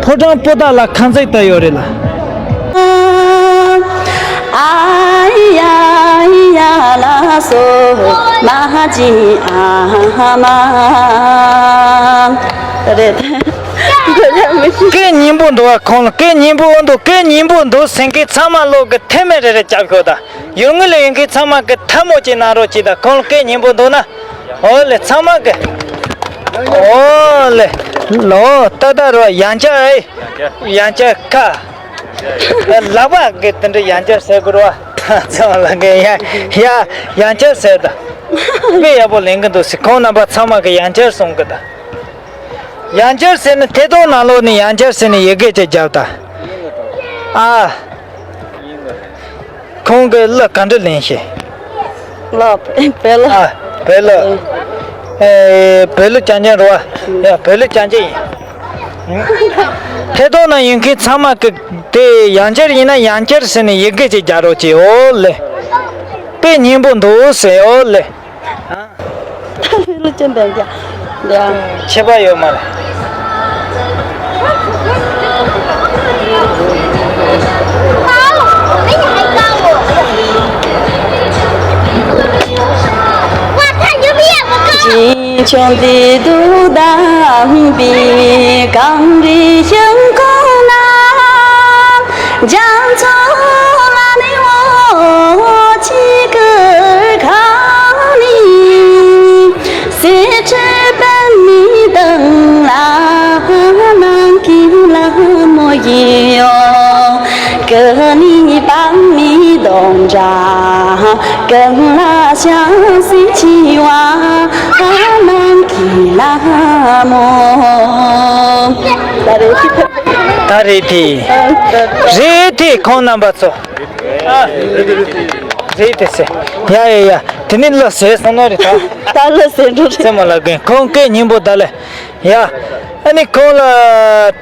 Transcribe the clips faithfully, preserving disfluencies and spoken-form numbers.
ཕོ་བྲང་པོ་ཏཱ་ལ་ཁང་བརྩེགས་ལྟར་ཡོད་རེད་ལ། ཨ་ཡ་ཡ་ལ་སོ་མ་ཅི་ཨ་མ། རེད། སྐད་སྙན་པོ་འདུག་བ། ཁོང་ལ་སྐད་སྙན་པོ་འདུག་སྐད་སྙན་པོ་འདུག་ཟེར་མཁན་ཚང་མ་ལོག་གི་ཐལ་མེ་རེ་རེ་རྒྱབ་ཤོག་དང་། ཡུལ་དངོས་ལ་ཡོད་མཁན་ཚང་མ་གི་ཐལ་མོ་ཅིག་གནང་རོགས་གྱིས་དང་། ཁོང་ལ་སྐད་སྙན་པོ་འདུག་ན། ཨོ་ལེ། ཚང་མ་གི། ཨོ་ལེ། ལོ་ཏ་ཏ་རོ་ཡང་བསྐྱར་ཨེ། ཡང་བསྐྱར་ཁ། ལག་པ་གི་དེ་འདྲ་ཡང་བསྐྱར་ཟེར་དགོས་རོ། ཚང་མ་ལ་གི་ཡ་ཡ་ཡང་བསྐྱར་ཟེར་ད། དཔེ་ཡག་པོ་ལེན་གི་འདུག་ཟེར། ཁོང་རྣམ་པ་ཚང་མ་གི་ཡང་བསྐྱར་གསུང་གི་ད། ཡང་བསྐྱར་ཟེར་ནས་ཐད་གཏོང་ནང་ལོགས་ནས་ཡང་བསྐྱར་ཟེར་ནས་ཡི་གེ་ཅིག་བརྒྱབ་ད། ཨ། ཁོང་གི་གླུ་ག་འདྲ་ལེན་ཤེས། གླུ་བོད་གླུ། ཨ། བོད་གླུ། ཨེ། བོད་གླུ་རྐྱང་རྐྱང་རེད་བ། ཡ། བོད་གླུ་རྐྱང་རྐྱང་ཡིན། ཐད་གཏོང་ནང་ཡོད་མཁན་ཚང་མ་གི་དེ་ཡང་བསྐྱར་ཡིན་ན་ཡང་བསྐྱར་ཟེར་ནས་ཡི་གེ་ཅིག་རྒྱག་རོགས་གྱིས། ཨོ་ལེ། དཔེ་སྙན་པོ་འདུག་ཟེར། ཨོ་ལེ། ད་ལོས་ལོ་ཅན་ལྡན་རྒྱ། ལྡན། ཁྱད་པར་ཡོད་མ་རེད། ཅིང་ཆུང་འདི་དུ་དམ་པའི་གངས་རི་ཤིང་ཀུན་ན། རྒྱ་མཚོ་ལ་ནི་འོ་ཅི་ཀི་ཁ་ནི། སེ་ཁྲི་པད་མའི་སྟེང་ལ་ནང་གི་ལྷ་མོ་ཡིན་ཡོ། ཀི་ནི་པང་མི་དོང་འདྲ། ཀི་ལ་ཤ་སི་ཆི་བ་ནང་གི་ལྷ་མོ། ད་རེད། ད་རེད་དེ། རེད་དེ། ཁོང་རྣམ་པ་ཚོ། ཨ། རེད་དེ་ཟེར། ཡ་ཡ་ཡ། དེ་ནི་གླུ་ཟེར་སོང་ནོ་རེད་ད། ད་གླུ་ཟེར་འགྲོ་རེད། རྩེད་མོ་ལགས་ཀུན། ཁོང་སྐད་སྙན་པོ་ད་ལེ། ཡ། ཨ་ནི་ཁོང་ལ་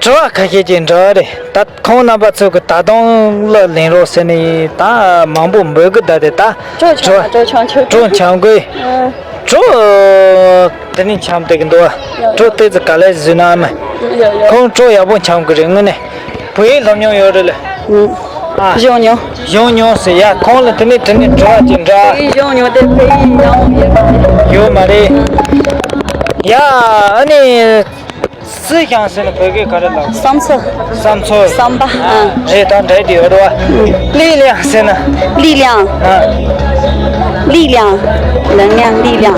དྲི་བ་ཁ་ཤས་ཅིག་འདྲི་བ་རེད་ད། ཁོང་རྣམ་པ་ཚོ་གི་ད་དུང་གླུ་ལེན་རོགས་ཟེར་ནས་ད་མང་པོ་འབོད་གི་ད་དེ་ད། ཅོ་ཆང་། ཅོ་ཆང་ཆོ། ཅོ་ཆང་གི། ཨ། ཅོ། དེ་ནི་འཆམ་དེ་གི་འདུག་བ། ཡ། ཅོ་ཡ། དེ་ཚོ་ག་ལེ་བཟོས་ན་མ། ཡ་ཡ། ཁོང་ཅོ་ཡག་པོ་འཆམ་གི་རེད། དངོས་གནས། བོད་ཡིག་སློབ་མྱོང་ཡོད་རེད་ལེ། ཨ། སྦྱོང་མྱོང་། སྦྱོང་མྱོང་ཟེར་ཡ། ཁོང་ལ་དེ་ནས་དེ་ནས་དྲི་བ་ཅིག་འདྲི། བོད་ཡིག་སྦྱོང་མྱོང་དེ་བོད་ཡིག་ཡག་པོ་ཡོད་མ་རེད། ཡོད་མ་རེད། ཡ། ཨ་ནི། སི་ཤང་ཟེར་ན་བོད་སྐད་ག་རེ་ལབ། བསམ་ཚུལ། བསམ་ཚུལ། བསམ་པ། ཨ། རེད། ད་འདྲ་དེ་ཡོད་རེད་བ། ལི་ལིང་ཟེར་ན། ལི་ལིང་། ཨ། ལི་ལིང་། ལི་ལིང་།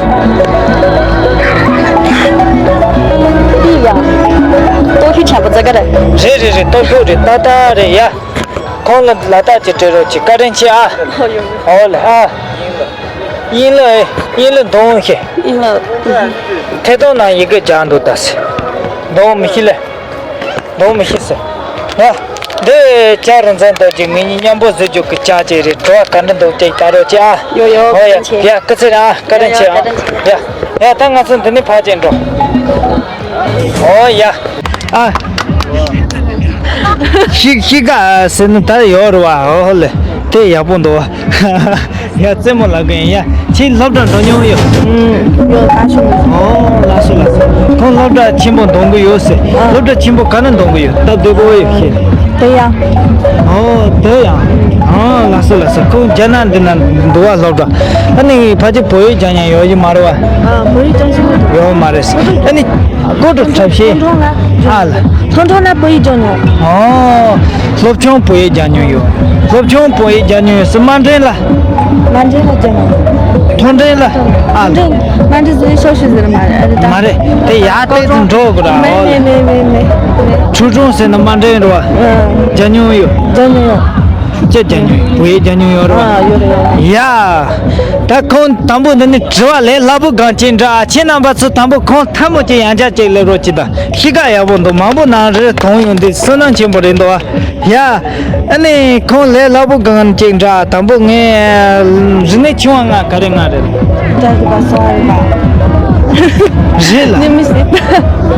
ལི་ལིང་། སྟོབས་ཤུགས་ཆེན་པོ་ཙག་ག་རེད། རེད་རེད་རེད། སྟོབས་ཤུགས་རེད། ཏག་ཏག་རེད་ཡ། ཁོང་ལ་ལ་དག་ཅིག་སྤྲད་རོགས་གྱིས། བཀའ་དྲིན་ཆེ་ཨ། ཨོ་ཡོ། ཨོ་ལེ་ཨ། དབྱིན་ལི། དབྱིན་ལི་འདོན་ཤེས། དབྱིན་ལི། ཐད་གཏོང་ནང་ཡི་གེ་རྒྱག་འདུག་ད་ཟེར། འདོན་མི་ཤེས་ལེ། འདོན་མི་ཤེས་ཟེར། ཡ། འདི་བྱ་རིན་ཚང་རྡོ་རྗེ་ངེད་གཉིས་མཉམ་པོ་བཟོ་རྒྱུ་གི་བྱ་ཅིག་རེད། དྲི་བ་ག་འདྲ་འདུག་ཅིག་ལྟ་རོགས་གྱིས་ཨ། ཡོ་ཡོ། ཨོ་ཡ། བཀའ་དྲིན་ཆེ། ཡ། སྐུ་ཚེ་རིང་ཨ། བཀའ་དྲིན་ཆེ་ཨ། ཡ་ཡ། ད་ང་ཚོ་འདི་ནས་ཕར་ཅིག་འགྲོ། ཨོ་ཡ། ཨ། ཤི་ཤི་ག་ཟེར་ན་ད་ཡོད་རེད་བ། ཨོ་ལེ། དེ་ཡག་པོ་འདུག་བ། ཡ། རྩེད་མོ་ལགས་ཀུན་ཡ། ཁྱེད་སློབ་གྲྭ་འགྲོ་མྱོང་ཡོད། ཡོད། ད་ཤོད། ཨོ་ལགས་སོ་ལགས་སོ། ཁོང་སློབ་གྲྭ་ཆེན་པོ་འདོན་གི་ཡོད་ཟེར། ཨ། སློབ་གྲྭ་ཆེན་པོ་ག་ན་འདོན་གི་ཡོད། སྟབས་བདེ་པོ་ཡོད་ཤེས། དེ་ཡང་། ཨོ་དེ་ཡང་། ཨོ་ལགས་སོ་ལགས་སོ། ཁོང་རྒྱ་ནག་འདི་ན་འདུག་བ་སློབ་གྲྭ། ཨ་ནི་ཕལ་ཆེར་བོད་ཡིག་སྦྱང་མྱོང་ཡོད་ཀྱི་མ་རེད་བ། ཨ། བོད་ཡིག་སྦྱང་ཤེས་མ་འདུག་ཡོད་མ་རེད། ཨ་ནི་སྒོ་འགྲོ་འཁྲབ་ཤེས། ཨ་ལ། ཐོང་ཁྲོ་ན་བོད་ཡིག་སྦྱང་མྱོང་། ཨོ། སློབ་ཆུང་བོད་ཡིག་སྦྱང་མྱོང་ཡོད། སློབ་ཆུང་བོད་ཡིག་སྦྱང་མྱོང་ཡོད་ཟེར། དམའ་འབྲིང་ལ། དམའ་འབྲིང་ལ་སྦྱང་མྱོང་། མཐོ་འབྲིང་ལ། ཨ་ལ། དམའ་འབྲིང་ཟེར་ཤོག་ཤོག་ཟེར་མ་རེད། ཨ་རེད་ད། མ་རེད། དེ་ཡར་བལྟས་ཏེ་འགྲོ་དགོས་ར། མེད་ཨོ་ལ། མེད་མེད་མེད་མེད། ཆུང་ཆུང་ཟེར་ན་དམའ་འབྲིང་རེད་བ། ཨ། སྦྱང་མྱོང་ཡོད། སྦྱང་མྱོང་ཡོད། ཅི་སྦྱང་མྱོང་ཡོད། བོད་ཡིག་སྦྱང་མྱོང་ཡོད་རེད་བ། ཨ་ཡོད་རེད་ཡོད་རེད། ཡ། ད་ཁོང་དང་པོ་འདི་ནི་དྲི་བ་ལས་སླ་པོ་གང་ཅིག་འདྲ། ཁྱེད་རྣམ་པ་ཚོ་དང་པོ་ཁོང་ཐལ་མོ་ཅིག་ཡང་བསྐྱར་ཅིག་སླེབས་རོགས་གྱིས་དང་། གཤིས་ཀ་ཡག་པོ་འདུག་མང་པོ་ནང་རེ་མཐོང་ཡོང་དུས་བསོད་ནམས་ཆེན་པོ་རེད་འདུག་ཨ། ཡ། ཨ་ནི་ཁོང་ལས་སླ་པོ་གང་ཅིག་འདྲ། དང་པོ་ངས་རིག་གནས་ཆེ་བ་ལྔ་ག་རེ་ལྔ་རེད། སྒྲ་རིག་པ་གསོ་བ་རིག་པ། རེད་ལ། ནི་མི་སྲིད།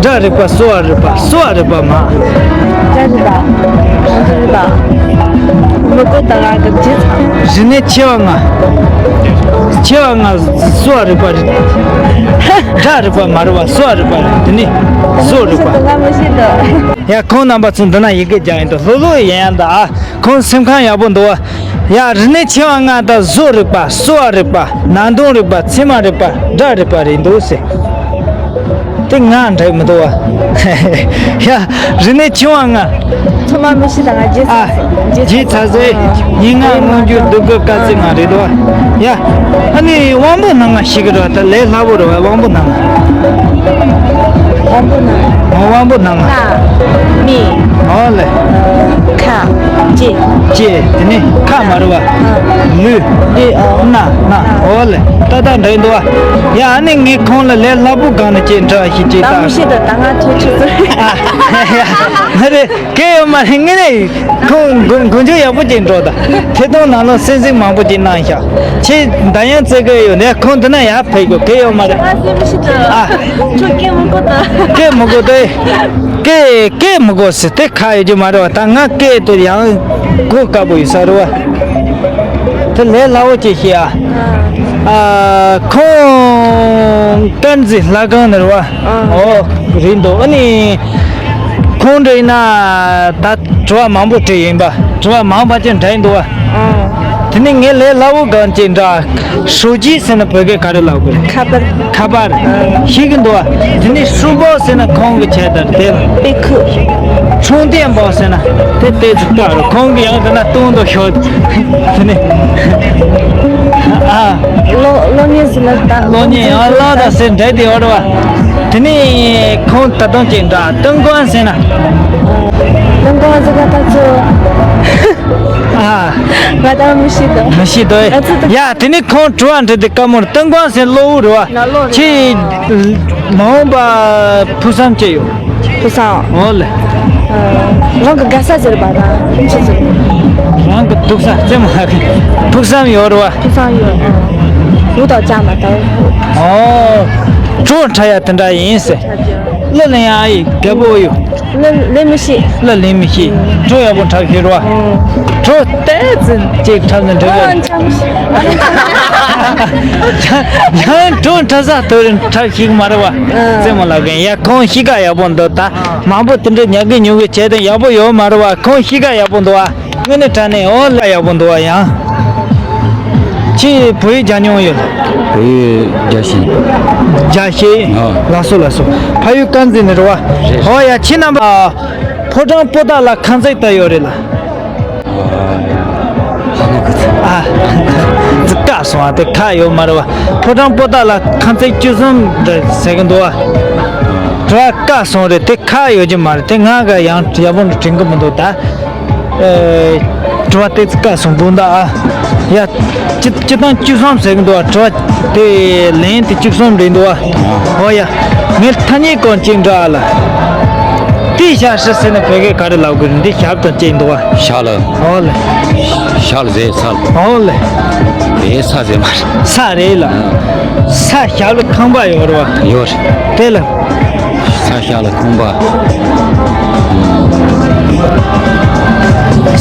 སྒྲ་རིག་པ་གསོ་བ་རིག་པ། གསོ་བ་རིག་པ་མ། སྒྲ་རིག་པ། ཁོང་ཁྲོ་རིག་པ། མི་གོ་ད་ང་གི་རྗེས་ཚ། རིག་གནས་ཆེ་བ་ལྔ། ཆེ་བ་ལྔ་སོ་རིག་པ་རེད། སྒྲ་རིག་པ་མ་རེད་བ། སོ་རིག་པ་རེད། དེ་ནི་སོ་རིག་པ། ང་མི་ཤེས་དོ། ཡ། ཁོང་རྣམ་པ་ཚོ་འདི་ན་ཡི་གེ་རྒྱག་ཡིན་དོ། ལྷོད་ལྷོད་ཡིན་ཡ་འདི་ཨ། ཁོང་སེམས་ཁམས་ཡག་པོ་འདུག་བ། ཡ། རིག་གནས་ཆེ་བ་ལྔ་དང་བཟོ་རིག་པ། གསོ་བ་རིག་པ། ནང་དོན་རིག་པ། ཚད་མ་རིག་པ། སྒྲ་རིག་པ་རེད་འདུག་ཟེར། དེ་ང་འགྲིག་མི་འདུག་བ། ཡ། རིག་གནས་ཆེ་བ་ལྔ། ཚང་མ་མི་ཤེས་ད། ང་རྗེས་ཨ། ཚ་སོ་རྗེས་ཚ་སོ། ཨ། ཉིན་ངག་མངོན་གྱུར་གདུགས་དཀར་དཀར་རྩི་ལྔ་རེད་འདུག་བ། ཡ། ཨ་ནི་དབང་པོ་སྣ་ལྔ་ཤེས་ཀྱི་རེད་བ། ད་ལས་སླ་པོ་རེད་བ། དབང་པོ་སྣ་ལྔ། དབང་པོ་སྣ་ལྔ། ཨོ། དབང་པོ་སྣ་ལྔ། སྣ། མིག་ཨོ་ལེ། ཁ། ལྕེ། ལྕེ། དེ་ནི་ཁ་མ་རེད་བ། ལུས། ལུས། ཨོ། སྣ། སྣ། ཨོ་ལེ། ཏག་ཏག་འགྲིག་འདུག་བ། ཡ། ཨ་ནི་ངས་ཁོང་ལ་ལས་སླ་པོ་སྒང་ནས་ཅིག་འདྲི་ཞིག་ཅིག་ད་ད། མི་ཤེས་ད། ད་ང་ཐོས་ཆོག་ཚོད། ཨ། ཡ། ང་རེ་གལ་ཡོད་མ་རེད། ངས་ནི་ཁོང་མགོ་མགོ་མཇུག་ཡག་པོ་ཅིག་འགྲོ་ད། ཐད་གཏོང་ནང་ལོགས་གསན་གཟིགས་མང་པོ་ཅིག་གནང་ཤག་ཁྱེད་ད་ཡང་བཙལ་གི་ཡོད་ནས། ཁོང་འདི་ན་ཡར་ཕེབས་དགོས། གལ་ཡོད་མ་རེད། ང་ཟེར་མི་ཤེས་ད། ཨ། ཁྱོད་སྐད་མི་གོ་ད། སྐད་མི་གོ་ད། སྐད་སྐད་མི་གོ་ཟེར་དེ་ཁག་ཡོད་རྒྱུ་མ་རེད་བ། ད་ང་སྐད་དེ་ཡང་གོ་དཀའ་པོ་ཡོད་ས་རེད་བ། དེ་ལས་སླ་བོ་ཅིག་ཤེས་ཨ། ཨ། ཁོང་དཀར་མཛེས་ལྷ་ཁང་ནས་རེད་བ། ཨོ། རེད་འདུག་ཨ་ནི་ཁོང་འདྲ་ཡིན་ན་ད་དྲི་བ་མང་པོ་དྲིས་ཡིན་པ། དྲི་བ་མང་པ་ཅིག་འདྲ་ཡིན་འདུག་བ། དེ་ནི་ངས་ལས་སླ་བོ་སྒང་ཅིག་འདྲ། ཧྲུའུ་ཅི་ཟེར་ན་བོད་སྐད་ག་རེ་ལབ་དགོས། ཁ་པར། ཁ་པར་ཤེས་ཀྱི་འདུག་བ། དེ་ནི་ཧྲུའུ་པའོ་ཟེར་ན་ཁོང་གི་ཆེད་དུ་དེ་ལ། པེ་ཁུ། ཆུང་ཏན་པའོ་ཟེར་ན་དེ་ཏོག་ཙམ་དཀའ་རུ། ཁོང་གི་ཡང་དེ་ན་སྟོང་དུ་ཤོར། དེ་ནི། ཨ། གློག་གློག་བརྙན་ཟེར་ན་ད། གློག་བརྙན། ཨ། གློག་དང་ཟེར་འདྲ་དེ་ཡོད་རེད་བ། དེ་ནི་ཁོང་ད་དུང་ཅིག་འདྲ། ཏུན་ཀོན་ཟེར་ན། ཏུན་ཀོན་ཟེར་ན་ད་ཚོ། ཨ། ང་ད་མི་ཤེས་དོ། མི་ཤེས་དོ། ང་ཚོ་ད། ཡ། དེ་ནི་ཁོང་དྲི་བ་འདྲི་དེ་དཀའ་མོ་རེད། ཏུན་ཀོན་ཟེར་གློ་བོ་རེད་བ། ང་གློ་རེད། ཁྱེད་མ་འོངས་པ་ཕུགས་བསམ་ཅི་ཡོད། ཕུགས་བསམ། ཨོ་ལེ། ཨ། རང་གི་དགའ་ས་ཟེར་བ་དང་ཅི་ཟེར། རང་གི་སྡུག་ས་རྩེད་མོ་ལ་ཕུགས་བསམ་ཡོད་རེད་བ། ཕུགས་བསམ་ཡོད། ཨ། ལུག་དང་ལྕགས་མ་དང་། ཨོ། གྲོགས་འཕྲད་ཡ་དེ་འདྲ་ཡིན་ཟེར། གླུ་ལེན་ཡ་ཡི་རྒད་པོ་ཡོད། ལེན་ལེན་མི་ཤེས། གླུ་ལེན་མི་ཤེས། གྲོགས་ཡག་པོ་འཁྲབ་ཤེས་རེད་བ། གྲོགས་ཏོག་ཙམ་ཅིག་འཁྲབ་ན་འགྲིག་གི། ཨ། འཁྲབ་མི་ཤེས། ཡང་གྲོགས་འཁྲབ་ས་དོར་འཁྲབ་ཤེས་ཀྱི་མ་རེད་བ། རྩེད་མོ་ལབ་མཁན། ཡ། ཁོང་གཤིས་ཀ་ཡག་པོ་འདུག་ད་མང་པོ་དེ་འདྲ་ཉལ་གི་ཉུལ་གི་བྱས་ཏེ་ཡག་པོ་ཡོད་མ་རེད་བ། ཁོང་གཤིས་ཀ་ཡག་པོ་འདུག་བ། དངོས་གནས་དྲང་གནས། ཨོ་ལེ། ཡག་པོ་འདུག་བ། ཡང་ཁྱེད་བོད་ཡིག་སྦྱང་མྱོང་ཡོད། བོད་ཡིག་རྒྱག་ཤེས། རྒྱག་ཤེས། ཨ། ལགས་སོ་ལགས་སོ། ཕ་ཡུལ་དཀར་མཛེས་ནས་རེད་བ། རེད། ཨོ་ཡ། ཁྱེད་རྣམ་པ་ཕོ་བྲང་པོ་ཏཱ་ལ་ཁང་བརྩེགས་ལྟ་ཡོད་རེད་ལ། ཨ། ཧ་གོ་གི་ཚོད། ཨ། ཙི་བཀག་སོང་བ་དེ་ཁག་ཡོད་མ་རེད་བ། ཕོ་བྲང་པོ་ཏཱ་ལ་ཁང་བརྩེགས་བཅུ་གསུམ་རེད་ཟེར་གི་འདུག་བ། དྲི་བ་བཀག་སོང་རེད། དེ་ཁག་ཡོད་ཀྱི་མ་རེད། དེ་ང་ག་ཡང་ཡག་པོ་དྲན་གི་མི་འདུག་ད། ཨེ། དྲི་བ་ཏོག་ཙམ་བཀག་སོང་དགོངས་དག་ཨ། ཡ། སྤྱི་སྤྱི་བཏང་བཅུ་གསུམ་ཟེར་གི་འདུག་བ། དྲི་བ་དེ་ལན་དེ་བཅུ་གསུམ་རེད་འདུག་བ། ཨོ་ཡ། ངས་ཐ་སྙད་སྐོར་གཅིག་འདྲི་ཨ་ལ། དེ་ཞབས་ཧྲི་ཟེར་ན་བོད་སྐད་ག་རེ་ལབ་དགོས་རེད། འདི་ཞབས་དང་བཅས་འདུག་བ། ཞབས་ལ། ཨོ་ལེ། ཞབས་ལ་ཟེར་ས་ལ། ཨོ་ལེ། དེ་ས་ཟེར་མ་རེད། ས་རེད་ལ། ས་ཞབས་ལ་ཁང་པ་ཡོད་རེད་བ། ཡོད་རེད། དེ་ལ། ས་ཞབས་ལ་ཁང་པ།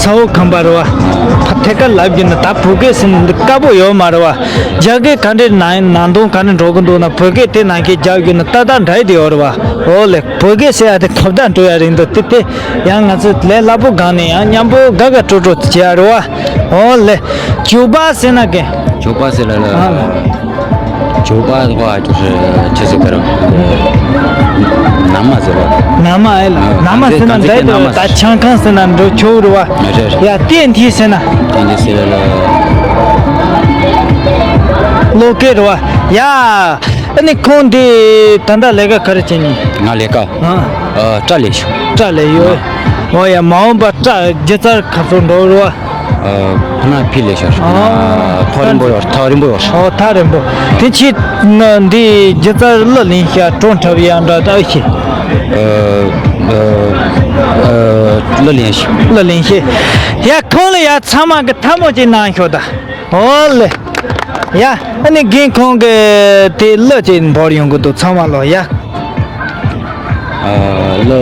ས་འོག་ཁང་པ་རེད་བ། ད་ཐད་ཀར་ལབ་རྒྱུ་ན་ད་བོད་སྐད་ཟེར་ན་འདི་དཀའ་པོ་ཡོད་མ་རེད་བ། རྒྱ་སྐད་ག་འདྲའི་ནང་ནང་དོན་ག་འདྲ་འགྲོ་གི་འདུག་ན། བོད་སྐད་དེ་ནང་བཞིན་རྒྱག་རྒྱུ་ན་ཏག་ཏག་འདྲ་ཡི་དེ་ཡོད་རེད་བ། ཨོ་ལེ། བོད་སྐད་ཟེར་ཡ་དེ་ཁོབ་ད་འགྲོ་ཡ་རེད་འདུག་དེ་དེ་ཡང་ང་ཚོ་ལས་སླ་པོ་སྒང་ནས་ཡང་མཉམ་པོ་དགའ་དགའ་སྤྲོ་སྤྲོ་བྱེད་ཡ་རེད་བ། ཨོ་ལེ། ཇོ་པ་ཟེར་ན་གན། ཇོ་པ་ཟེར་ལ་ལ། ཨ། ཇོ་པ་ཟེར་བ་ཅོ་ཆེ་ཟེར་ག་ར། ན་མ་ཟེར་བ། ན་མ་ཨེ་ལ། ཨ། ན་མ་ཟེར་ན་གང་ཟེར་འདྲ་གི་ན་མ། ད་ཆང་ཁང་ཟེར་ན་འགྲོ་ཆོག་རེད་བ། རེད་རེད། ཡ། ཏན་ཏི་ཟེར་ན། ཏན་ཏི་ཟེར་ལ་ལ། བློ་སྐད་རེད་བ། ཡ། ཨ་ནི་ཁོང་འདི་ད་ལྟ་ལས་ཀ་ག་རེ་བྱེད་ནི། ང་ལས་ཀ། ཨ། ཨ། སྐྲ་ལས་ཤོག་སྐྲ་ལས་ཡོད། ཨོ་ཡ། མ་འོངས་པ་སྐྲ་སྒྱུ་རྩལ་ག་ཚོད་འགྲོ་རེད་བ། ཨ། ཁོ་ན་ཕི་ལས་ཤོག་ཨ། ཐག་རིང་པོ་ཡོད། ཐག་རིང་པོ་ཡོད། ཨོ། ཐག་རིང་པོ། དེ་ཕྱིར་ན་འདི་སྒྱུ་རྩལ་གླུ་ལེན་ཤག་གྲོགས་འཁྲབ་ཡང་འདྲ་ད་ཨེ་ཤེས། ཨ། ཨ། ཨ། གླུ་ལེན་ཤག་གླུ་ལེན་ཤག་ཡ། ཁོང་ལ་ཡ་ཚང་མ་གི་ཐལ་མོ་ཅིག་གནང་ཤོག་ད། ཨོ་ལེ། ཡ། ཨ་ནི་རྒན་ཁོང་གི་དེ་གླུ་ཅིག་འབོར་ཡོང་གི་འདུག་ཚང་མ་ལོ་ཡ། ཨ། གླུ་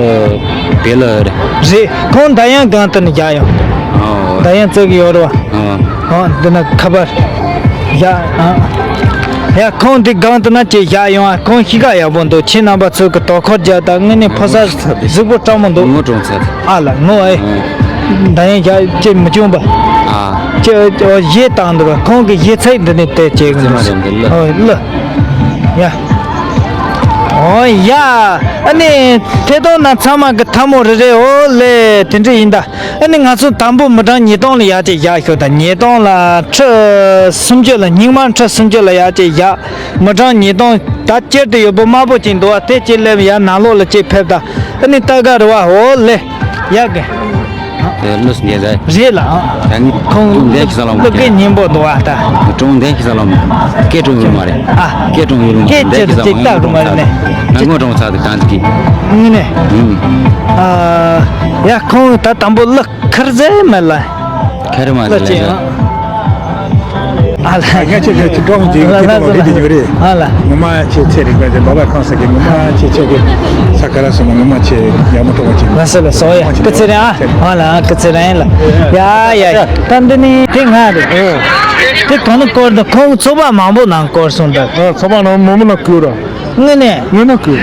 བོད་གླུ་རེད། རེད། ཁོང་ད་ཡང་སྒང་དུ་ནས་རྒྱག་ཡོང་། ཨོ། ད་ཡང་བཙལ་གི་ཡོད་རེད་བ། ཨོ། ཨོ། འདི་ན་ཁ་པར། ཡ། ཨ། ཡ། ཁོང་འདི་སྒང་དུ་ན་ཅིག་བཞག་ཡོང་ཨ། ཁོང་གཤིས་ཀ་ཡག་པོ་འདུག་ཁྱེད་རྣམ་པ་ཚོ་གི་དོ་ཁུར་རྒྱག་དང་། དངོས་གནས་ཕོ་གསར་གཟུགས་པོ་སྤྲང་མོ་འདུག་ངོ་གྲོང་ཚད། ཨ་ལ་ངོ་ཨེ། ད་ཡིན་བཞག་ཅིག་མི་བྱུང་པ། ཨ། ཅིག་གཞས་བཏང་འདུག་ཁོང་གི་གཞས་ཚིག་འདི་ནས་བལྟས་ཅིག་ཙི་མ་རེད་འདི་ལ། ཨོ་ལ། ཡ། ཨོ་ཡ། ཨ་ནི་ཐད་གཏོང་ན་ཚང་མ་གི་ཐལ་མོ་རེ་རེ། ཨོ་ལེ། དེ་འདྲ་ཡིན་ད། ཨ་ནི་ང་ཚོ་དང་པོ་མི་གྲངས་ཉིས་སྟོང་ལ་ཡར་ཅིག་བཞག་ཤོག་ད། ཉིས་སྟོང་ལ་ཁྲི་སུམ་ཅུ་ལ། རྙིང་མ་ཁྲི་སུམ་ཅུ་ལ་ཡར་ཅིག་བཞག་མི་གྲངས་ཉིས་སྟོང་ད་སྤྱིར་དུ་ཡོད་པོ་དམར་པོ་ཅིག་འདུག་བ། དེ་ཅིག་སླེབས་ཡར་ནང་ལོགས་ལ་ཅིག་ཕེབས་ད། ཨ་ནི་ལྟ་ག་རེ་བ། འོ་ལེ། ཡག་གི། དེ་ལུས་འགྱེད་ཟེར། རེད་ལ། ད་ནི་ཁོང་ཀྲུང་འདན་ཞིག་ས་ལོ་མ་ལུག་གི་སྙིང་པོ་འདུག་བ་ད། ཀྲུང་འདན་ཞིག་ས་ལོ་མ། སྐད་ཀྲུང་ཡོད་མ་རེད། ཨ། སྐད་ཀྲུང་ཡོད་མ་རེད། སྐད་ཅིག་ཏག་ཏག་མ་རེད་ནས། ང་ངོ་གྲོང་ཚ་དེ་གང་གི། ངི་ནས། ཨ། ཡ་ཁོང་ད་དང་པོ་ལུག་ཁར་ཟེ་མེད་ལ། ཁ་རི་མ་ཟེར་ལ་ལ་ཅི་ཡ། ཨ་ལ། ང་ཆེ་ཆེ་ཆེ་གྲོང་ཅིག་ལ་ཁྱེད་ལ་ལ་ལ་ལ་ལ་རེད། ཨ་ལ། ངོ་མ་ཆེ་ཆེ་རིག་པ་ཆེ་འབའ་པ་ཁང་ས་གི་ངོ་མ་ཆེ་ཆེ་གི་ས་ཁ་ར་སོང་ངོ་མ་ཆེ་ཡག་མོ་གྲོང་ཅིག་ལ་ས་ལ་སོ་ཡ་ཆེ་ཀི་ཚེ་རེ་ཨ། ཨ་ལ་ཀི་ཚེ་རེ་ལ། ཡ་ཡ་ཡ། ད་འདི་ནི་དེ་ང་རེད། དེ་གོང་ན་སྐོར་འདུག་ཁོང་ཚོགས་པ་མང་པོ་ནང་སྐོར་སོང་འདུག་ཚོགས་པ་ནང་མོ་མོ་ན་ཁུ་ར། ངས་ནས། ངས་ན་ཁུ།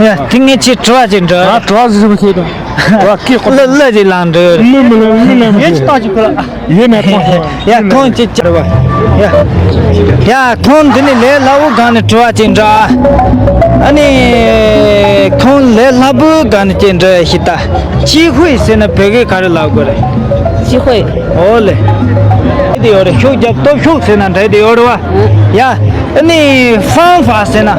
ཡ་དེ་ངས་ཆེ་དྲི་བ་ཅིག་འདྲི། ཨ་དྲི་བ་ཟིག་མི་ཁེལ་དང་། དྲི་བ་ཁེལ་ཁོ། ལ་ལ་ཅིག་ལང་འདྲི། མི་མི་ལ་མི་ལ་མི་ཁེལ། ཡིན་ན་ཁོང་། ཡ་ཁོང་ཅིག་ཅར་བ། ཡ། ཡ་ཁོང་འདི་ནི་ལས་སླ་བོ་སྒང་ནས་དྲི་བ་ཅིག་འདྲི། ཨ་ནི་ཁོང་ལས་སླ་བོ་སྒང་ནས་ཅིག་འདྲི་ཞིག་ད། ཅི་ཧུའེ་ཟེར་ན་བོད་སྐད་ག་རེ་ལབ་དགོས་རེད། ཅི་ཧུའེ། ཨོ་ལེ། དེ་ཡོད་རེད། ཤུགས་རྒྱབ་སྟོབས་ཤུགས་ཟེར་ན་འདྲ་དེ་ཡོད་རེད་བ། ཡ། ཨ་ནི་ཧྥང་ཧྥ་ཟེར་ན།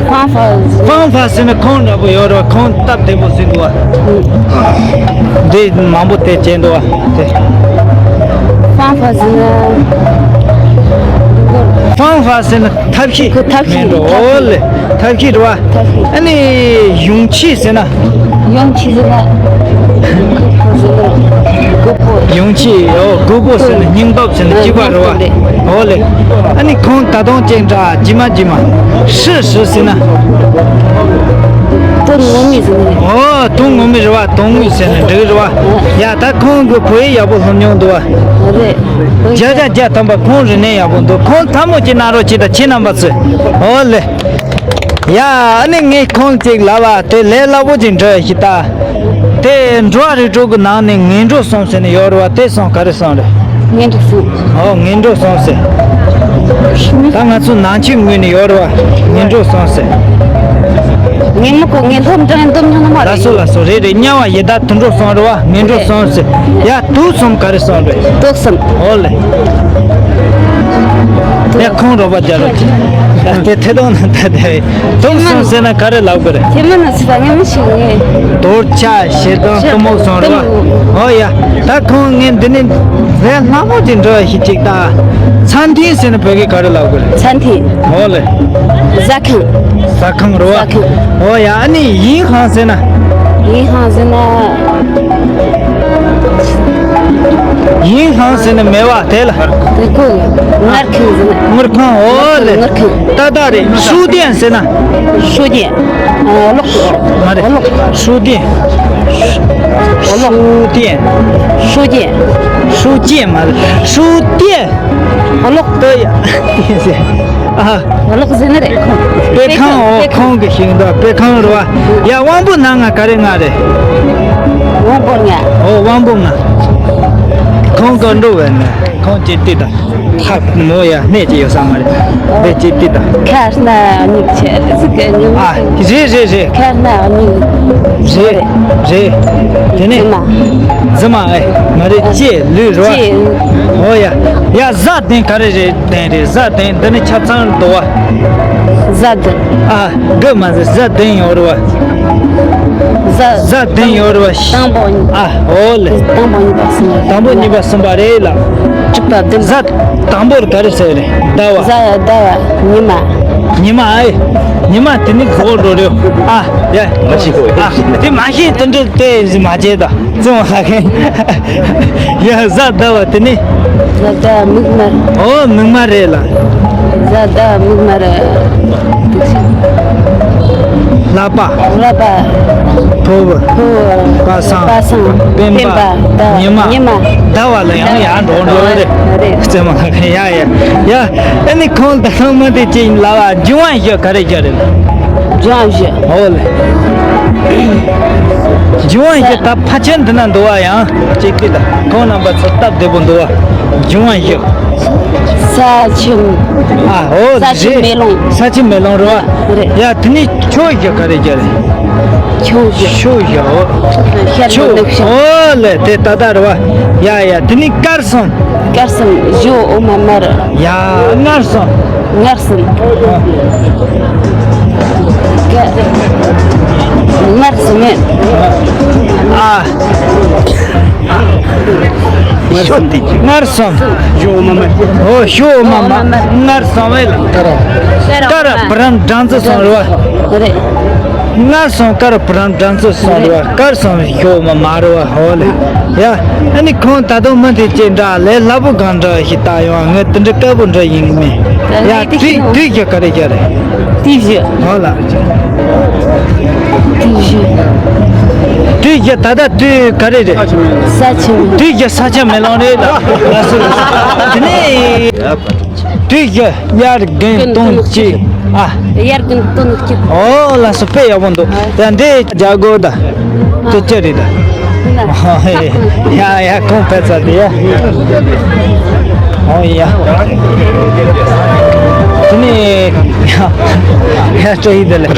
ཧྥང་ཧྥ། ཧྥང་ཧྥ་ཟེར་ན་ཁོང་འདྲ་པོ་ཡོད་རེད་བ། ཁོང་སྟབས་བདེ་པོ་ཟེར་འདུག་བ། འདི་མང་པོ་དེ་བྱས་འདུག་བ། དེ། ཧྥང་ཧྥ་ཟེར་ན། ཧྥང་ཧྥ་ཟེར་ན་ཐབས་ཤེས། ཁོ་ཐབས་ཤེས། མེད་འགྲོ། ཐབས་ཤེས། ཨོ་ལེ། ཐབས་ཤེས་རེད་བ། ཐབས་ཤེས། ཨ་ནི་ཡུང་ཆི་ཟེར་ན། ཡང་ཆི་ཟེར་ན། གོ་པོ། ཡང་ཆི། ཨོ་གོ་པོ་ཟེར་ན་སྙིང་སྟོབས་ཟེར་ན་གཅིག་པ་རེད་བ། ཨོ་ལེ། ཨ་ནི་ཁོང་ད་དུང་ཅིག་འདྲ་ཇི་མ་ཇི་མ། ཧྲི་ཧྲི་ཟེར་ན། དོན་ངོ་མ་ཟེར་ན། ཨོ་དོན་ངོ་མ་རེད་བ། དོན་དངོས་ཟེར་ན་འགྲིག་རེད་བ། ཡ་ད་ཁོང་གི་བོད་ཡིག་ཡག་པོ་སློབ་མྱོང་འདུག་བ། རེད། བརྒྱ་ཆ་བརྒྱ་ཐམ་པ་ཁོང་རིག་གནས་ཡག་པོ་འདུག་ཁོང་ཐལ་མོ་ཅིག་གནང་རོགས་བྱེད་དང་ཁྱེད་རྣམ་པ་ཚོས། ཨོ་ལེ། ཡ་ཨ་ནི་ངས་ཁོང་ཅིག་ལབ་པ་དེ་ལས་སླ་པོ་ཅིག་འདྲི་ཞིག་ད། དེ་འགྲོ་བ་རིགས་དྲུག་གི་ནང་ནས་ངན་འགྲོ་གསུམ་ཟེར་ནས་ཡོད་རེད་བ། དེ་གསུམ་ག་རེ་གསུམ་རེད། ངན་འགྲོ་གསུམ། ཨོ་ངན་འགྲོ་གསུམ་ཟེར། ད་ང་ཚོ་ནང་ཆོས་ངོས་ནས་ཡོད་རེད་བ། ངན་འགྲོ་གསུམ་ཟེར། ངན་མི་གོ་ངན་སློབ་འབྲིང་འདོམས་ཉུང་ནི་མ་རེད། ལགས་སོ་ལགས་སོ། རེད་རེད། དམྱལ་བ་ཡི་དྭགས་དུད་འགྲོ་གསུམ་རེད་བ། ངན་འགྲོ་གསུམ་ཟེར། ཡ་དུག་གསུམ་ག་རེ་གསུམ་རེད། དུག་གསུམ། ཨོ་ལེ། ཡ་ཁོང་རོགས་པ་རྒྱག་རོགས་གྱིས། ཡ་དེ་ཐད་གཏོང་ན་ད་དེ་དུག་གསུམ་ཟེར་ན་ག་རེ་ལབ་དགོས་རེད། ཁྱེད་མ་ན་ཚི་ད་ངས་མི་ཤེས་ངས། འདོད་ཆགས་ཞེ་སྡང་གཏི་མུག་གསུམ་རེད་བ། ཨོ་ཡ། ད་ཁོང་ངས་འདི་ནས་ལས་སླ་མོ་ཅིག་འདྲི་བ་ཞིག་ཅིག་ད། ཚན་ཐིན་ཟེར་ན་བོད་སྐད་ག་རེ་ལབ་དགོས་རེད། ཚན་ཐིན། ཨོ་ལེ། ཟ་ཁང་། ཟ་ཁང་རེད་བ། ཟ་ཁང་། ཨོ་ཡ། ཨ་ནི་ཡིན་ཧང་ཟེར་ན། ཡིན་ཧང་ཟེར་ན། ཡིན་ཧང་ཟེར་ན་མེད་བ་དེ་ལ། དེ་ཁོ་ངར་ཁང་ཟེར་ན། ངར་ཁང་ཨོ་ལེ། ངར་ཁང་། ཏག་ཏག་རེད། ཧྲུའུ་ཏེན་ཟེར་ན། ཧྲུའུ་ཏེན། ཨ་གློག་མ་རེད། གློག་ཧྲུའུ་ཏེན། གློག་ཧྲུའུ་ཏེན། ཧྲུའུ་ཏེན། ཧྲུའུ་ཏེན་མ་རེད། ཧྲུའུ་ཏེན། གློག་ཏོ་ཡ། ཨ། གློག་ཟེར་ནི་རེད་ཁོང་། དཔེ་ཁང་། ཨོ་ཁོང་གི་ཞིང་འདུག་དཔེ་ཁང་རེད་བ། ཡ་དབང་པོ་ལྔ་ང་ག་རེ་ལྔ་རེད། དབང་པོ་ལྔ། ཨོ་དབང་པོ་ལྔ། ཁོང་གི་འགྲོ་བས་ནས་ཁོང་ཅི་ལྟོས་དང་། ཧ་མོ་ཡ་གནས་ཅི་ཡོད་ས་མ་རེད། དེ་ཅི་ལྟོས་དང་། ཁ་སྣ་མིག་ཆེ་ཟིག་གི་ཉིན། ཨ་རེད་རེད་རེད། ཁ་སྣ་མིག་རེད་རེད། དེ་ནས་རྫི་མ། རྫི་མ་ཨེ་མ་རེད། ལྕེ་ལུས་རེད་བ། ལྕེ། ཨོ་ཡ། ཡ་གཟའ་གདན་ག་རེ་རེད། གདན་རེད། གཟའ་གདན་འདི་ནི་ཆ་ཚང་འདུག་བ། གཟའ་གདན། ཨ་དགུ་མ་ཟེར། གཟའ་གདན་ཡོད་རེད་བ། གཟའ། གཟའ་གདན་ཡོད་རེད་བ། དང་པོ། ཨ་ཨོ་ལེ། དང་པོ་གཉིས་པ་གསུམ་པ། དང་པོ་གཉིས་པ་གསུམ་པ་རེད་ལ། དྲུག་པ་བདུན། གཟའ་དང་པོར་ག་རེ་ཟེར་རེད། ཟླ་བ། གཟའ་ཟླ་བ་ཉི་མ། ཉི་མ་ཨེ། ཉི་མ་དེ་ནི་གོ་འགྲོ་རེད། ཨ་ཡ། མ་ཤེས་གོ། ཨ་དེ་མ་ཤེས་དེ་འདྲ་དེ་མ་བྱེད་ད། བཙོང་ཧ་གན། ཡ་གཟའ་ཟླ་བ་དེ་ནི། གཟའ་ཟླ་བ་མིག་དམར། ཨོ་མིག་དམར་རེད་ལ། གཟའ་ཟླ་བ་མིག་དམར། ལག་པ། ལག་པ། ཕུ་བོ། ཕུ་བོ། པ་སངས། པ་སངས། སྤེན་པ། སྤེན་པ། ད་ཉི་མ། ཉི་མ། ཟླ་བ་ལ་ཡང་ཡར་འགྲོ་འགྲོ་རེད། རེད། རྩེ་མ་ཡ་ཡ། ཡ། ཨ་ནི་ཁོང་ད་ལྟ་མ་དེ་ཅིག་ལབ་པ། འབྱུང་བ་བཞི་ག་རེ་བཞི་རེད། འབྱུང་བ་བཞི། ཨོ་ལེ། འབྱུང་བ་བཞི། ད་ཕལ་ཆེར་འདི་ན་འདུག་པ། ཡང་གཅིག་དེ་ད་ཁོང་རྣམ་པ་ཚོ་སྟབས་བདེ་པོ་འདུག་པ། འབྱུང་བ་བཞི། ས་ཆུ། ཨ། ཨོ། ས་ཆུ། རེད། མེ་རླུང་། ས་ཆུ་མེ་རླུང་རེད་པ། རེད། ཡ། དེ་ནས་ཆུ་བཞི་ག་རེ་བཞི་རེད། ཆུ་བཞི། ཆུ་བཞི། ཨོ། ཤར། ཆུ། ནུབ། བྱང་། ཨོ་ལེ། དེ་ད་ལྟ་རེད་པ། ཡ་ཡ། དེ་ནས་སྐར་གསུམ། སྐར་གསུམ། ཞོ། འོ་མ། དམར། ཡ། མངར་གསུམ། མངར་གསུམ། ཨ། མངར་གསུམ་མེད། ཨ། མངར་གསུམ། ཞོ། འོ་མ། དམར། འོ། ཞོ། འོ་མ། དམར། མངར་གསུམ་མེད། དཀར་པོ་ར་བུ་རམ་སྦྲང་རྩི་གསུམ་རེད་པ། རེད། མངར་གསུམ། དཀར་པོ་ར་བུ་རམ་སྦྲང་རྩི་གསུམ་རེད་པ། སྐར་གསུམ། ཞོ། འོ་མ། དམར་རེད་པ། ཨོ་ལེ། ཡ། ཨ་ནི་ཁོང་ད་དུང་མི་དེ་ཅིག་འདྲ་ལས་སླ་པོ་གང་འདྲ་ཞིག་བལྟས་ཡོང་། ངས་དེ་འདྲ་དཀར་པོ་འདྲ་ཡིན་གི་མེད། ཡ། དུས། དུས་བཞི་ག་རེ་བཞི་རེད། དུས་བཞི། ཨོ་ལེ། དུས་བཞི། དུས་བཞི། ད་ལྟ་དུས་ག་རེ་རེད། ས་ཆུ། དུས་བཞི། ས་ཆུ་མེ་རླུང་རེད་ལ། ལགས་སོ། དེ་ནས་དུས་བཞི། དབྱར་དགུན་སྟོན་དཀྱིལ། ཨ། དབྱར་དགུན་སྟོན་དཀྱིལ། ཨོ་ལགས་སོ། དཔེ་ཡག་པོ་འདུག། ཡ། འདི་རྒྱ་སྒོ་ད། དེ་ཅི་རེད་ད། ཡ་ཡ། ཁོང་ཕེབས་ཚར་དེ་ཡ། ཨོ་ཡ། དེ་ནས་ཡ། ཡ། སྤྲོ་ཡི་དེ་ལ། ཡ།